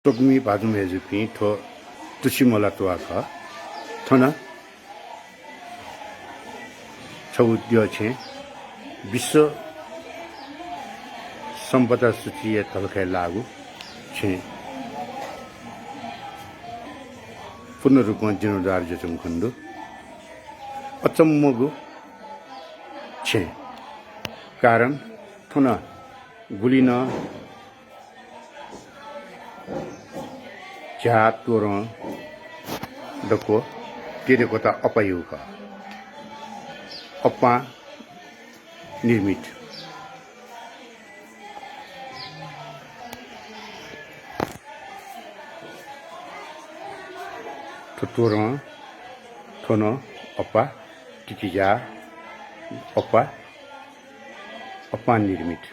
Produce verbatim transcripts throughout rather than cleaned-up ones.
स्वकुमि भाजु मय्जुपिं, थ्व तुछिमला त्वाः खः। थन छगू द्यः छेँ विश्व सम्पदा सूचीया धलखय् लाःगु छेँ पूर्ण रूपं जीर्णोद्धार जुयाच्वंगु खने दु। अचम्मगु छेँ, कारण थन गुलि नं झ्याः तोरण दक्व देदेकता अप्पायागु खः। अप्पां निर्मित। थ्व तोरण, थ्व नं अप्पा, तिकिझ्याः अप्पा, अप्पां निर्मित।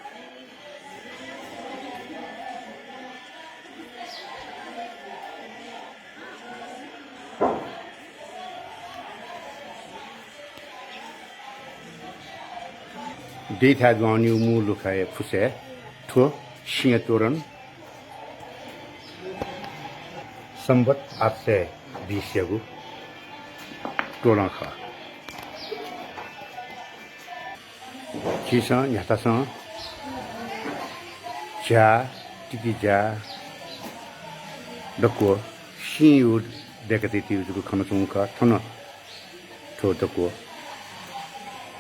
देथाय् दुहां वनीगु मू लुखाया फुसय् थ्व सिंह तोरण संवत् आठ सय बीसयागु तोरण खः। झीसं न्ह्याथासं झ्याः, तिकिझ्याः दक्व सिंहयागु देय्‌कातयागु जक खनाच्वंगु खः। थन थ्व दक्व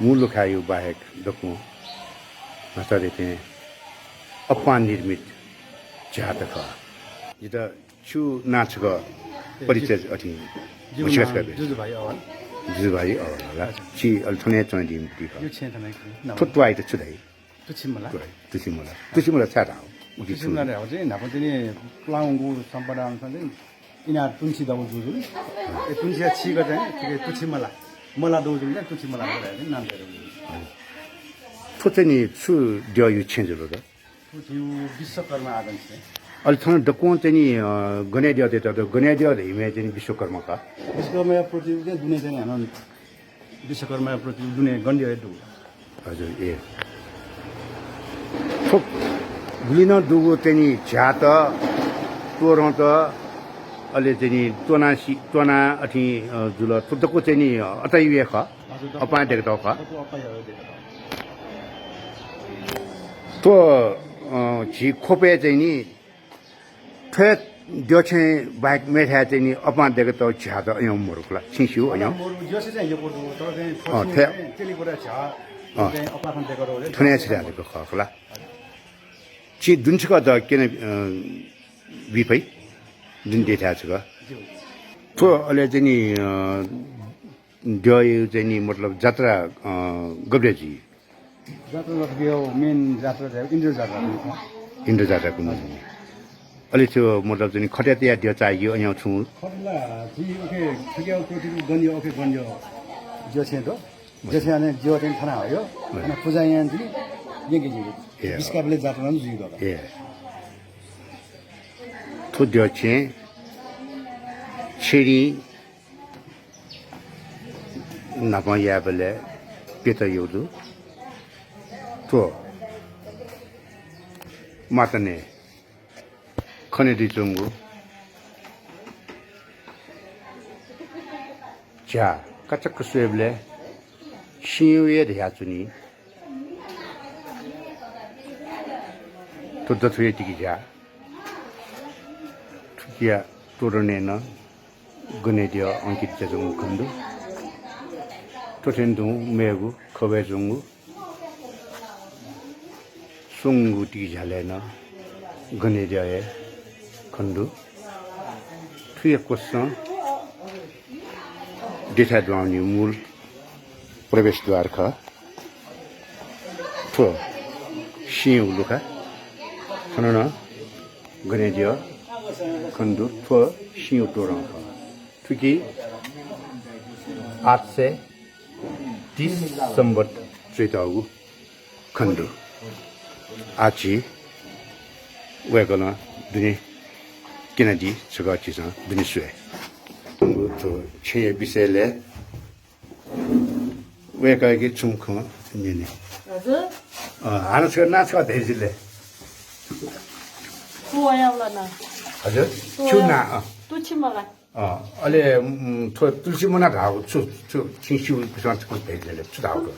मू लुखायागु बाहेक दक्वं भाषातय् थें अप्पां निर्मित झ्याःत खः। जितः छु नां छकः परिचय अथे जिगु नां जुजुभाइ अवान। जुजुभाइ अवान ला। हजुर। छि अले थन हे च्वनादीम्ह खः। यो छेँ थन हे खः। थ्व त्वाःयात छु धाइ? तुछिमला। त्वाः, तुछिमला। तुछिमला छाय् धाः? उकी छु? तुछिमला धाःगु चाहिँ न्हापा तिनि पुलांगु सम्पदा अनुसार चाहिँ इनाप तुंछि दउ जुल। ए तुंछिया छिकः चाहिँ थुकी तुछिमला। मला दउ जुल चाहिँ तुछिमला धाइ चाहिँ नाम तयार जुल। हजुर। थ्व चाहिँ नि छु द्यःयागु छेँ जुल त? पृथ्वी विश्वकर्मा आदि छेँ। अले थन दक्वं चाहिँ नि, अ, गन द्यः दत, गन द्यः धइम्ह चाहिँ नि विश्वकर्मा खः। विश्वकर्माया पृथ्वी चाहिँ दुने चाहिँ नि हानं विश्वकर्माया पृथ्वी दुने गन द्यः हे दु। हजुर, ए। थ्व गुलि नं दुगु चाहिँ नि झ्याःत, तोरणत, अले चाहिँ नि त्वना सि-, त्वना अथे, अ, जुल। थ्व दक्व चाहिँ नि, अ, अप्पायागु हे खः। हजुर, दक्व अप्पां देय्‌कातःगु खः। दक्व अप्पायागु देय्‌कातःगु। थ्व, अ, झी ख्वपय् चाहिँ नि थ्व द्यःछेँ बाहेक मेथाय् चाहिँ नि अप्पां देय्‌कातःगु झ्याःत अयं मरु खला, छिं स्यू अयं? मरु, द्यःछेँ चाहिँ यक्व दु, तर चाहिँ अँ, थ्व थ्व चाहिँ तेलिकोटा झ्याः अँ। चाहिँ अप्पां देय्‌कातःगु चाहिँ थ्वने छ्या देय्‌कातःगु खः खला। छि दुने छकः द क्यने, अ, बी फइ, दुने देथाय् छकः। ज्यू। थ्व अले चाहिँ नि, अ, द्यःयागु चाहिँ नि मतलब जात्रा, अ, गबलय् जुइ? जात्रा मतलब यो main जात्रा चाहिँ इन्द्र जात्रा पनि छ। इन्द्र जात्रा कुन जुइ? अले त्यो मतलब चाहिँ नि खटय् तयाः द्यः चाःहिउ अयं छुं? खटय् ला झी उखे थुकिया पृथ्वी गन द्यः उखे गन द्यः द्यःछेँ दु। द्यःछेँ अन द्यः चाहिँ थन हयो। हजुर। अन पुजा यानाः चाहिँ नि यंके जुइ। ए। बिस्काबलय् जात्रा नं जुइ दु। ए। थ्व द्यःछेँ छेँय् न्हापां यायेबलय् प्यत यउ दु। थ्व माताने खने दइच्वंगु झ्याः काचाक्क स्वयेबलय् सिंहया धयाच्वनी। थ्व दथुया तिकिझ्याः। थुकिया तोरणय् नं गन द्यः अंकित जुयाच्वंगु खने दु। थ्व थें तुं मेगु खवय् च्वंगु स्वंगू तिकिझ्यालय् नं गन द्यः हे खने दु। थुया क्वसं देथाय् दुहां वनीगु मूल प्रवेशद्वार खः। थ्व सिंहया लुखा। थन नं गन द्यः खने दु। थ्व सिंहया तोरण खः। थुकी आठ सय तीस संवत् च्वयातःगु खने दु। आः झी वय्कलं दुने क्यनादी, छकः झीसं दुने स्वये। थ्व छेँया विषयलय् वय्कःयाके छुं खँ न्यने। हजुर? अँ, हानं छकः नां छकः धयादिसँ ले। छु वयावल नां? हजुर। छु नां, अँ। तुलसी मला। अँ, अले, उम्, थ्व तुलसी मला धाःगु छु, छु, छिं स्यू, छकू भेट ले, छु धाःगु?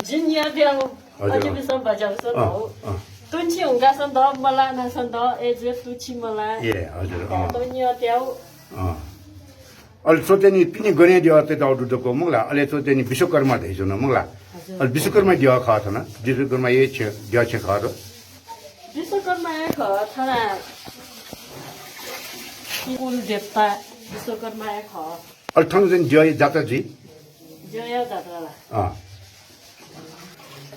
जिं न्यं त्यागु, हजुर, अझ अँ। बिसं भज्याउँछ अँ, धाउ। अँ। तुलसी हुंकासं द, मला नासं द, ए जे तुलसी मला। ए, हजुर, अँ। त न्यं त्यागु। अँ। अले थ्व चाहिँ नि पिने गने द्यः तयातःगु दु दक्व मखु ला, अले थ्व चाहिँ नि विश्वकर्मा धइच्वन मखु ला। हजुर। अले विश्वकर्मा द्यः खः थन, विश्वकर्मा हे छेँ, द्यः छेँ खः थ्व। विश्वकर्मा हे खः थन। कुल देवता विश्वकर्मा हे खः। अले थन चाहिँ द्यःया जात्रा जुइ? द्यःया जात्रा ला? अँ।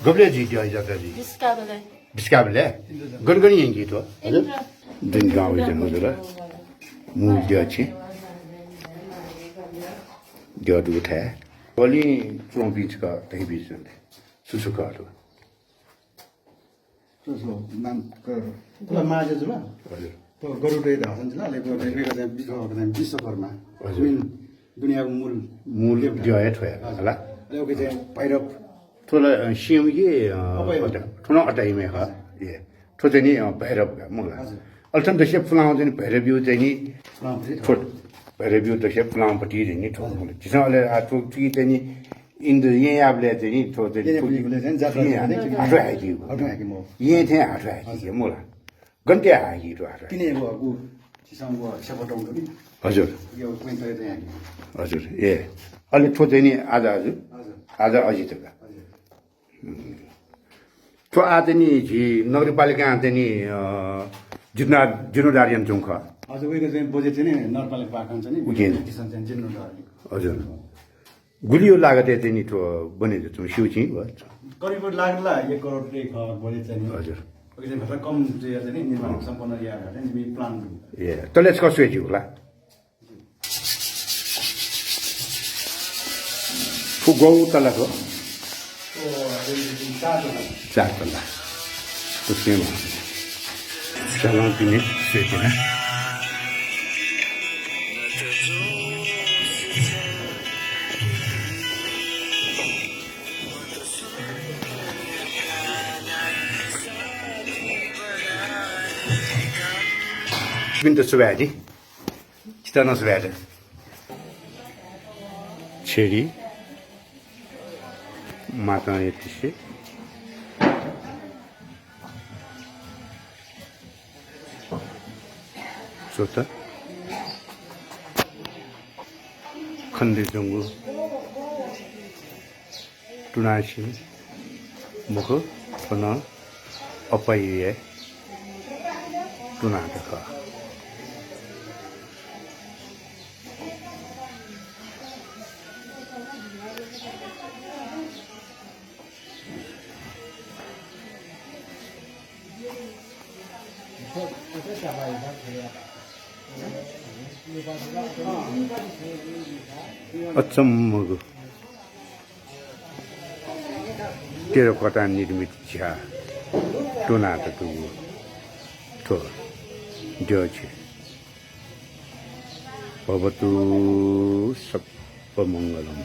गबलय् जुइ द्यःया जात्रा जुइ? बिस्काबलय्। बिस्काबलय्? गन गन यंकी थ्व? हजुर? इन्द्र। दुने दुहां वइच्वन हजुर। मूल द्यः छेँ। द्यः दुगु थाय्। अले च्वंपिं छकः धइबी जुल। छु छु खः थ्व? थ्व छु नाम क-, थ्व ला मां जुल। हजुर। थ्व गरुडया धाःसा नि जुल, अले थ्व ऋग्वेदय् चाहिँ विश्व, चाहिँ विश्वकर्मा। हजुर। मेन दुनेयागु मूल मूल देवता। द्यः हे थ्व हे हजुर। हला। अले उकी चाहिँ भैरव। थ्व ला, अ, सिंह कि, अ, अपाय्। थ्व नं अपाय् हे खः। हजुर। ए। थ्व चाहिँ नि, अ, भैरव का, मखु ला। हजुर। अले थन दक्वसिया पुलांगु चाहिँ नि भैरवयागु चाहिँ नि फुलांपट्टि थ्व। भैरवयागु दक्वसिया पुलांगु पट्टि चाहिँ नि थ्व हजुर। मखु ला। झीसं अले आ थ्व थुकी चाहिँ नि इन्द्र येँ याःबलय् चाहिँ नि थ्व चाहिँ येँ थ्व याःबलय् चाहिँ नि जात्रा येँ चाहिँ नि हाथ्वय् हाइकी। हाथ्वय् हाइकी मखु। येँ थें हाथ्वय् हाइकी हजुर। मखु ला। गन तयाः हाइकी थ्व हाथ्वय्। तिनि व, उ, झीसं व सेपटौं नि। हजुर। यो क्वेन्टै चाहिँ हाइकी। हजुर, ए। अले थ्व चाहिँ नि आजा हजुर। हजुर। आजा अजित का। हजुर। थ्व आः चाहिँ नि झी नगरपालिकां चाहिँ नि, अ, जीर्णा-, जीर्णोद्धार यानाच्वंगु खः। हजुर, वय्‌कः चाहिँ बजेट चाहिँ नि नगरपालिका पाखें चाहिँ नि उकिं। किसिमं चाहिँ जीर्णोद्धार। हजुर। गुलियो लागतय् चाहिँ नि थ्व बने जुयाच्वंगु स्यू छिं व? करिब लागत ला एक करोड तक खः बजेट चाहिँ नि। हजुर। वय्‌कः चाहिँ भचा कम जुयाः चाहिँ नि निर्माण अँ। सम्पन्न यायेगु चाहिँ नि plan दु। ए, तले छकः स्वये ज्यू ला? थ्व गौ तला थ्व? चार तला। चार तला। थ्व स्वयेमा। चलं तिनि स्वये तिनि। छिपिन्त सुभाय् दी। छितः नं सुभाय् दु। छेरी मातां यतिसे च्वत खनेदुगु तुनासिं मखु, थ्व नं अपाय्‌या तुनात खः। अचम्मगु टेराकोटा निर्मित झ्याः तुनात दुगु थ्व द्यःछि। भवतु सब्बमङ्गलम्।